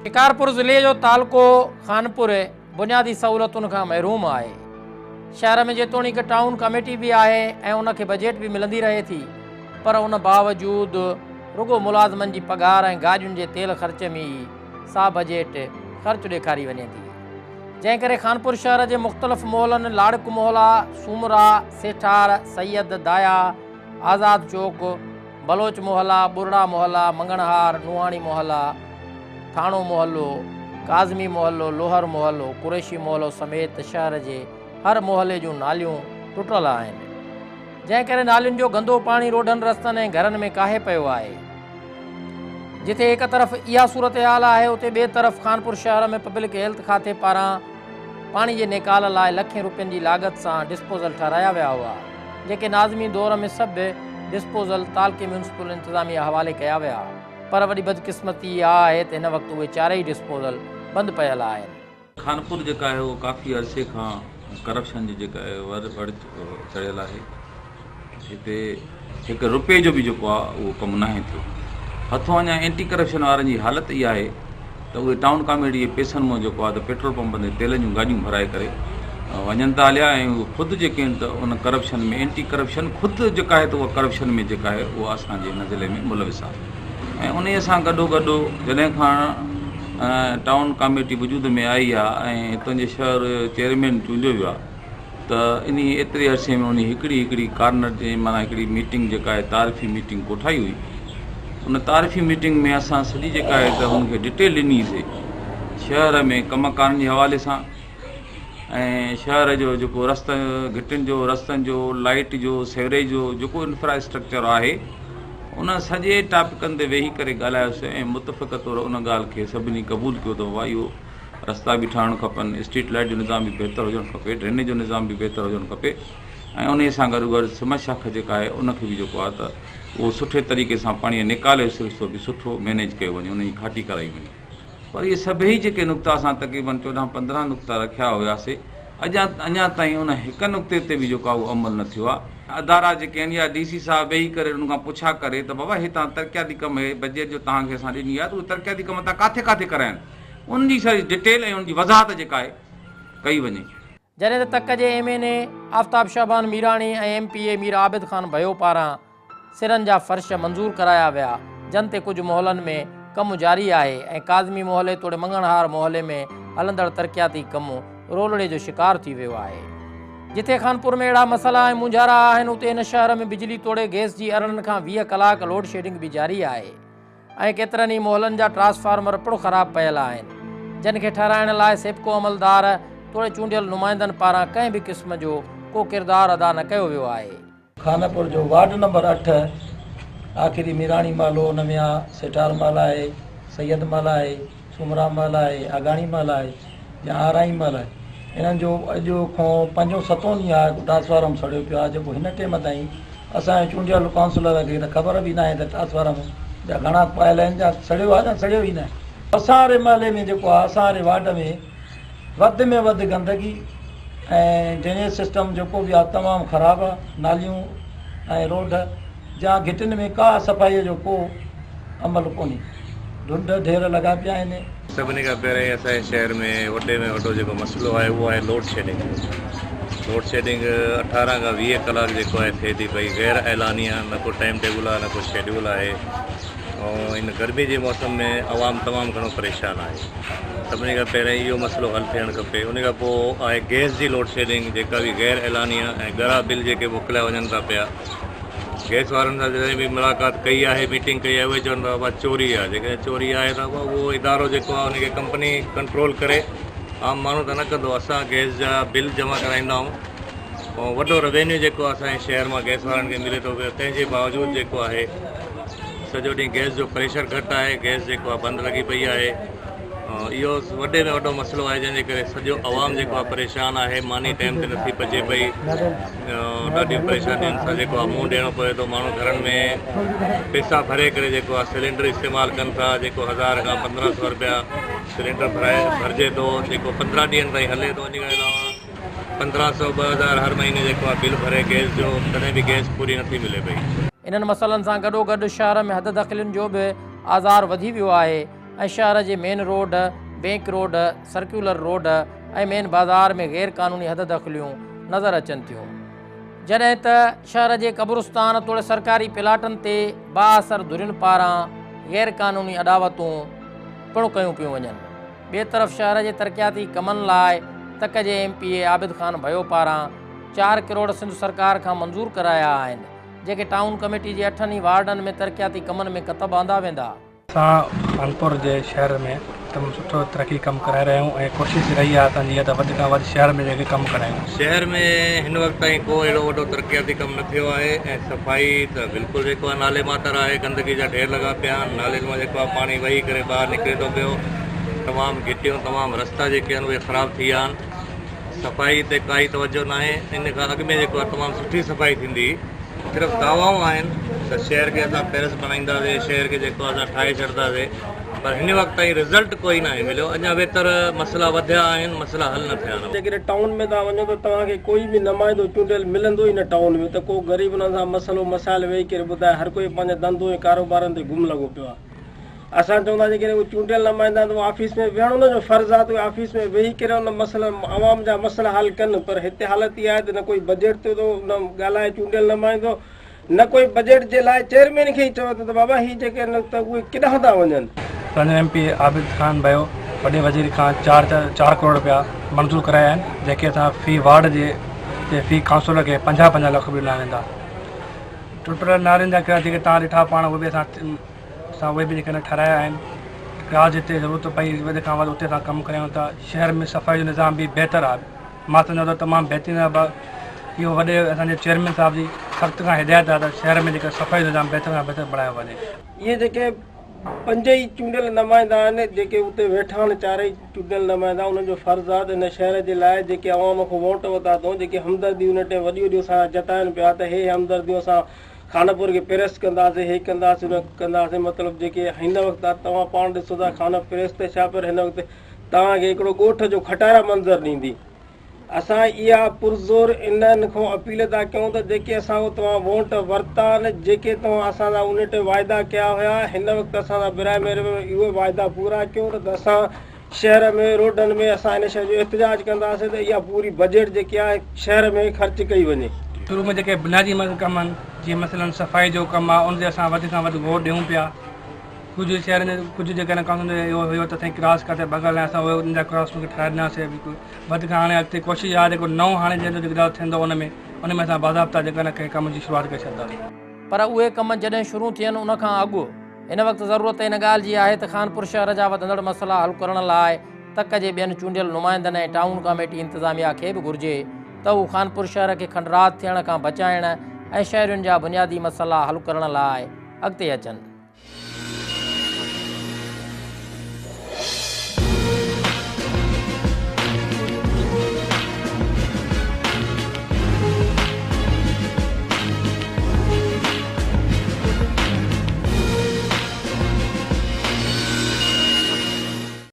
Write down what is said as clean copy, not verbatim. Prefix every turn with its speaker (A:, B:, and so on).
A: شڪارپور ضلعي جو تعلقو خانپور بنيادي سهولتن کان محروم آهي. شهر ۾ جيتوڻيڪ ٽائون ڪميٽي به آهي ۽ ان کي بجيٽ به ملندي رهي ٿي پر ان باوجود رڳو ملازمن جي پگهار ۽ گاڏين جي تيل خرچ ۾ ئي سا بجيٽ خرچ ڏيکاري وڃي ٿي. جنهن ڪري خانپور شهر جي مختلف محلن لاڙڪ محلا، سومرا، سيٺار، سيد، دايا، آزاد چوڪ، بلوچ محلا، ٻرڙا محلا، مڱڻهار، نوحاڻي محلا، ٿاڻو محلو، ڪاظمي محلو، لوهر محلو، قريشي محلو سميت شهر جي هر محلي جون ناليون ٽٽل آهن. جنهن ڪري نالين جو گندو پاڻي روڊن رستن ۽ گهرن ۾ ڪاهي پيو آهي. جتي هڪ طرف اها صورتحال آهي اتي ٻئي طرف خانپور شهر ۾ پبلڪ هيلٿ کاتي پاران پاڻي جي نيڪال لاء لکين روپين جي لاڳت سان ڊسپوزل ٺهرايا ويا هئا جيڪي ناظمي دور ۾ سڀ ڊسپوزل تعلقي ميونسپل انتظاميه حوالي ڪيا ويا پر وڏي بدقسمتي اها آهي ته هن وقت اهي چارئي ڊسپوزل بند پيل آهن.
B: خانپور جيڪا آهي اهو ڪافي عرصي کان ڪرپشن جي جيڪا آهي ور وڙ چڙهيل آهي هتي هڪ روپئي جو به جيڪو آهي اهو ڪم ناهي ٿيو هٿو اڃا اينٽي ڪرپشن وارن جي حالت اها آهي ته اهي ٽائون ڪاميٽي جي پيسن مان جيڪو آهي ته پيٽرول پمپن تي تيلن جون گاڏيون ڀرائي ڪري وڃن ٿا هليا ۽ اهي خود جيڪي آهن ته ان ڪرپشن ۾ اينٽي ڪرپشن خود جيڪا آهي ته اها ڪرپشن ۾ جيڪا آهي اها اسان جي هن ضلعي ۾ ملوث آهي ۽ انهيء سان گڏوگڏ جڏهن کان ٽائون ڪاميٽي وجود ۾ آئي آهي ۽ هتان جي شهر جو چيئرمين چونڊيو ويو آهي ته انهي ايتري عرصي ۾ انهي هڪڙي هڪڙي ڪارنر جي معنيٰ هڪڙي ميٽنگ جيڪا آهي تعارفي ميٽنگ ڪوٺائي هئي ان تعارفي ميٽنگ ۾ اسان سڄي جيڪا آهي ته هن کي ڊٽيل ڏني سي شهر ۾ ڪم ڪارن جي حوالي سان ۽ شهر جو جيڪو رستن گهٽين جو رستن جو لائيٽ جو سيوريج جو جيڪو انفراسٽرڪچر آهي ان سڄي ٽاپڪن تي ويهي ڪري ڳالهايوسين ۽ متفقه طور ان ڳالهه کي سڀني قبول ڪيو ته بابا اهو رستا به ٺهڻ کپن اسٽريٽ لائيٽ جو نظام به بهتر هجڻ کپي ڊرينيج جو نظام به بهتر هجڻ کپي ۽ انهي سان گڏو گڏ سم شاخ جيڪا آهي ان کي به جيڪو آهي ته اهو سٺي طريقي سان پاڻي نيڪال جو سرشتو به سٺو مينيج ڪيو وڃي ان جي کاٽي ڪرائي وڃي. پر اهي سڀئي جيڪي نقطا اسان تقريباً چوڏهن پندرهن نقطا رکيا هياسي اڃا تائين ان هڪ نقطي تي به جيڪو آهي اهو عمل نه ٿيو آهي. ادارا جيڪي آهن يا ڊي سي صاحب ويهي ڪري انهن کان پڇا ڪري ته بابا هي توهان ترقياتي ڪم هي بجيٽ جو توهان کي اسان ڏني آهي ته اهي ترقياتي ڪم توهان ڪاٿي ڪاٿي ڪرايا آهن ان جي سڄي ڊٽيل ۽ ان جي وضاحت جيڪا آهي ڪئي وڃي.
A: جڏهن ته تڪ جي M N A Aftab Shaban Mirani ۽ M P A Mir Abid Khan Bhayo پاران سرن جا فرش منظور ڪرايا ويا، جن تي ڪجهه محلن ۾ ڪم جاري آهي ۽ ڪاظمي محلي توڙي مڱڻهار محلي ۾ هلندڙ ترقياتي ڪم رولڙي جو شڪار ٿي ويو آهي. جتي خانپور ۾ اهڙا مسئلا ۽ مونجهارا آهن اتي هن شهر ۾ بجلي توڙي گئس جي 18 کان 20 ڪلاڪ لوڊشيڊنگ به جاري آهي ۽ ڪيترن ئي محلن جا ٽرانسفارمر پڻ خراب پيل آهن جن کي ٺهرائڻ لاء سيپڪو عملدار توڙي چونڊيل نمائندن پاران ڪنهن به قسم جو ڪو ڪردار ادا نه ڪيو ويو آهي.
C: خانپور جو وارڊ نمبر 8 آخري ميراڻي محلو ان ۾ آ سيٺار محل آهي، سيد محل آهي، سومرا محل آهي، آگاڻي محل آهي يا آرائين محل آهي. انهن جو اڄ کان پنجون ستون ڏينهن آهي ٽرانسفارم سڙيو پيو آهي جيڪو هن ٽيم تائين اسان جي چونڊيل ڪائونسلر کي ته خبر به ناهي ته ٽرانسفارم جا گهڻا ڪوائل آهن يا سڙيو آهي يا سڙيو ئي ناهي. اسان واري محلي ۾ جيڪو آهي اسان واري وارڊ ۾ وڌ ۾ وڌ گندگي ۽ ڊرينيج سسٽم جيڪو به آهي تمام خراب آهي ناليون ۽ روڊ جا گهٽين ۾ ڪا صفائي جو ڪو عمل ڪونهي ڍنڍ ڍير لڳا پيا آهن.
D: سڀني کان پهرين اسان جي شهر ۾ وڏي ۾ وڏو جيڪو مسئلو آهي اهو آهي لوڊ شيڊنگ جو. لوڊ شيڊنگ 18 کان 20 ڪلاڪ جيڪو آهي ٿئي ٿي پئي غير اعلانيه نه ڪو ٽائيم ٽيبل آهي نه ڪو شيڊيول آهي ۽ ان گرمي جي موسم ۾ عوام تمام گهڻو پريشان آهي. سڀني کان پهرين اهو مسئلو حل ٿيڻ کپي ان کان پوء آهي گئس جي لوڊشيڊنگ جيڪا به غير اعلانيه ۽ ڳرا بل جيڪي موڪليا وڃن ٿا پيا گئس وارن سان جڏهن به ملاقات ڪئي آهي ميٽنگ ڪئي آهي اهي چون ٿا بابا چوري آهي جيڪڏهن چوري آهي ته بابا اهو ادارو جيڪو آهي ان کي ڪمپني ڪنٽرول ڪري عام ماڻهو ته نه ڪندو اسان گئس جا بل جمع ڪرائيندا آهيون ۽ وڏو روينيو جيڪو اسان جي شهر مان گئس وارن کي ملي ٿو پيو تنهن جي باوجود جيڪو آهي سڄو ڏينهن گئس جو پريشر گهٽ آهي گئس جيڪو آهي بند لڳي پئي آهي اهو وڏي ۾ وڏو مسئلو آهي جنهن جي ڪري سڄو عوام جيڪو آهي پريشان آهي ماني ٽائيم تي نٿي پچي پئي ڏاڍيون پريشانين سان جيڪو آهي منهن ڏيڻو پوي ٿو ماڻهو گهرن ۾ پئسا ڀري ڪري جيڪو آهي سلينڊر استعمال ڪن ٿا جيڪو هزار کان 1500 روپيا سلينڊر ڀرائي ڀرجي ٿو جيڪو 15 ڏينهن تائين هلي ٿو. ان کان علاوه 1500 2000 هر مهيني جيڪو آهي بل ڀري گئس جو، تڏهن به گئس پوري نٿي ملي پئي.
A: انهن مسئلن سان گڏوگڏ شهر ۾ حد دخلين جو به آزار وڌي ويو آهي ۽ شهر جي main road, bank road, circular road ۽ main بازار ۾ غير قانوني حد دخليون نظر اچن ٿيون. جڏهن ته شهر جي قبرستان توڙي سرڪاري پلاٽن تي بااثر ڌرين پاران غير قانوني اڏاوتون پڻ ڪيون پيون وڃن. ٻئي طرف شهر جي ترقياتي ڪمن لاء تڪ جي M P A Abid Khan Bhayo پاران 4 ڪروڙ سنڌ سرڪار کان منظور ڪرايا آهن، جيڪي ٽائون ڪميٽي جي 8 ئي وارڊن ۾ ترقياتي ڪمن ۾ ڪتب آندا ويندا.
E: اسان خانپور جي شهر ۾ تمام سٺو ترقي ڪم ڪرائي رهيا آهيون ۽ ڪوشش رهي آهي اسان جي اها ته وڌ کان وڌ شهر ۾ جيڪي ڪم ڪرايون.
D: شهر ۾ هن وقت تائين ڪو اهڙو وڏو ترقياتي ڪم نه ٿيو آهي ۽ صفائي ته بلڪل جيڪو آهي نالي ماتر آهي، گندگي جا ڍير لڳا پيا آهن، نالين مان جيڪو آهي پاڻي وهي ڪري ٻاهر نڪري ٿو پيو، تمام گهٽيون تمام رستا جيڪي آهن اهي خراب ٿي ويا آهن، صفائي تي ڪائي توجه ناهي، ان کان اڳ ۾ جيڪو آهي تمام سٺي صفائي ٿيندي هئي. صرف دعوائون آهن ته شهر کي اسان پيرس بڻائينداسين، شهر کي جيڪو اسان ٺاهي ڇڏنداسين، پر هن وقت تائين رزلٽ ڪوئي ناهي مليو، اڃا ويتر مسئلا وڌيا آهن، مسئلا حل نه ٿيا آهن.
F: جيڪڏهن ٽائون ۾ توهان وڃو ته توهان کي ڪوئي به نمائندو چونڊيل ملندو ئي نه ٽائون ۾ ته ڪو غريب انهن سان مسئلو مسائل ويهي ڪري ٻڌائي، هر ڪوئي پنهنجي ڌنڌو ۽ ڪاروبارن تي گم لڳو پيو آهي. اسان چئون ٿا جيڪڏهن اهي چونڊيل نمائندا آهن ته اهي آفيس ۾ ويهڻ انهن جو فرض آهي ته اهي آفيس ۾ ويهي ڪري ان مسئلن عوام جا مسئلا حل ڪن پر هتي حالت اها آهي ته نه ڪوئي بجيٽ تي ٿو نه ڳالهائي چونڊيل نمائندو نه ڪوئي بجيٽ جي لاء چيئرمين کي ئي چوي ٿو ته بابا هي جيڪي آهن ته اهي ڪيڏانهن ٿا وڃن.
E: اسان جو ايم پي اي عابد خان ڀيو وڏي وزير کان 4 4 ڪروڙ رپيا منظور ڪرايا آهن جيڪي اسان في وارڊ جي في ڪائونسلر کي 50 50 لک به ڏنا ويندا. ٽٽل نارين جا ڪراس جيڪي توهان ڏٺا پاڻ اهي به اسان اسان اهي به جيڪڏهن ٺهرايا آهن ڪراس جتي ضرورت پئي وڌ کان وڌ اتي اسان ڪم ڪريون ٿا شهر ۾ صفائي جو نظام به بهتر آهي مان سمجهان ٿو تمام بهترين آهي اهو وڏي اسان جي چيئرمين صاحب جي سخت کان هدايت آهي ته شهر ۾ جيڪا صفائي جو نظام بهتر کان بهتر بڻايو وڃي.
F: اهي جيڪي پنج ئي چونڊيل نمائندا آهن جيڪي اتي ويٺا آهن چارئي چونڊيل نمائندا انهن جو فرض آهي ته هن شهر جي لاء جيڪي عوام کان ووٽ ورتا اٿئون جيڪي همدرديون ان ٽائيم وڏيون وڏيون اسان سان جتائن پيا ته هي همدرديون اسان خانپور کي پريس ڪنداسين هي ڪنداسين هن ڪنداسين مطلب جيڪي هن وقت توهان پاڻ ڏسو ٿا خانه پريس ته ڇا پر هن وقت توهان کي هڪڙو ڳوٺ جو کٽارا منظر ڏيندي اسان اها پرزور انهن کان اپيل ٿا ڪيون ته جيڪي اسان کان توهان ووٽ ورتا آهن جيڪي توهان اسان سان ان ٽائيم واعدا ڪيا هيا هن وقت اسان سان براء مهرباني اهي واعدا پورا ڪيو نه ته اسان شهر ۾ روڊن ۾ اسان ان شيء جو احتجاج ڪنداسين ته اها پوري بجيٽ جيڪي آهي شهر ۾ خرچ ڪئي وڃي.
E: شروع ۾ جيڪي بنيادي ڪم آهن جيئن مثلاً صفائي جو ڪم آهي ان تي اسان وڌ کان وڌ غور ڏيون پيا ڪجهه شهرن جي ڪجهه جيڪڏهن ڪائونسلن جو اهو هيو ته سائين ڪراس ڪاٿي ڀڳل آهي اسان اهي ان جا ڪراسون کي ٺاهي ڏناسين وڌ کان هاڻي اڳتي ڪوشش آهي جيڪو نئون هاڻي جنهن جو جيڪو ٿيندو ان ۾ ان ۾ اسان باضابطا جيڪا نه ڪنهن ڪم جي شروعات ڪري ڇڏنداسين.
A: پر اهي ڪم جڏهن شروع ٿين ان کان اڳ هن وقت ضرورت ان ڳالهه جي آهي ته خانپور شهر جا وڌندڙ مسئلا حل ڪرڻ لاء تڪ جي ٻين چونڊيل نمائندن ۽ ٽائون ڪاميٽي انتظاميا کي به گهرجي ته هو خانپور شهر کي کنڊرات ٿيڻ کان بچائڻ ۽ شهرين جا بنيادي مسئلا حل ڪرڻ لاء اڳتي اچن.